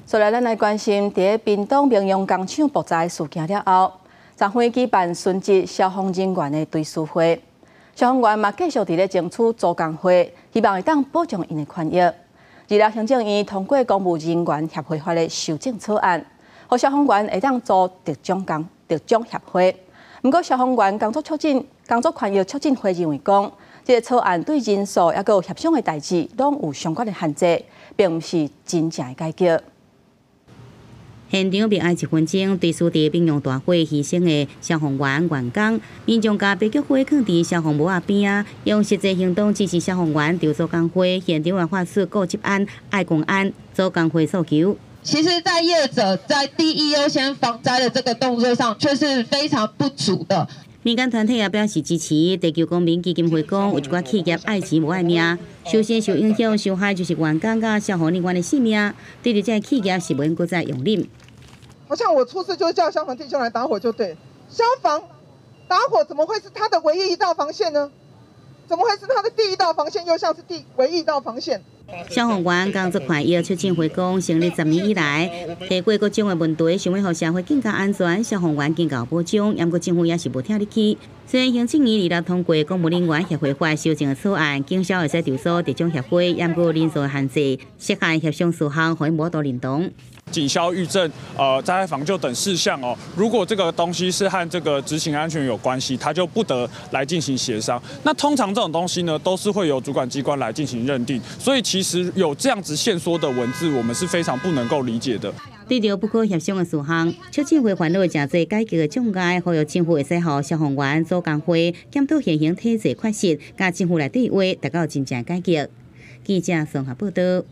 所以咱來關心，佇屏東明陽工廠爆災事件了後，昨昏舉辦殉職消防人員的追思會，消防員嘛繼續佇咧爭取組工會，希望會當保障𪜶的權益。二六行政院通過公務人員協會法的修正草案，予消防員會當組特種工特種協會。毋過消防員工作促進工作權益促進會認為講，這个草案對人數抑閣有協商的代誌攏有相關的限制，並毋是真正的改革。現場默哀一分鐘，追思佇屏陽大火犧牲的消防員員工，民眾共白菊花囥佇消防帽仔邊仔，用實際行動支持消防員籌組工會。現場也發出顧職安、愛公安、組工會訴求。其實，在業者在第一優先防災的這個動作上，卻是非常不足的。民間團體也表示支持。地球公民基金會講，有一寡企業愛錢無愛命，首先受影響、受害就是員工佮消防人員的性命。對著這个企業是袂閣再容忍。好像我出事就叫消防弟兄來打火就對，消防打火怎麼會是他的唯一一道防線呢？怎麼會是他的第一道防線，又像是第唯一一道防線？消防員工作權益促進會講，成立10年以來，提過各種的問題，想欲予社會更加安全，消防員更加有保障，毋過政府也是無聽入去。雖然行政院二六通過公務人員協會法修正的草案，警消會使籌組特種協會，毋過人數限制，設限協商事項，予𪜶無法度認同。警消、獄政、災害防救等事項哦，如果這個東西是和這個執行安全有關係，他就不得來進行協商。那通常這種東西呢，都是會由主管機關來進行認定，所以其實有這樣子限縮的文字，我們是非常不能夠理解的。對著不可協商的事項，促進會煩惱誠濟改革的障礙，呼籲政府會使予消防員組工會檢討現行體制缺失，佮政府來對話，達到真正改革。記者綜合報道。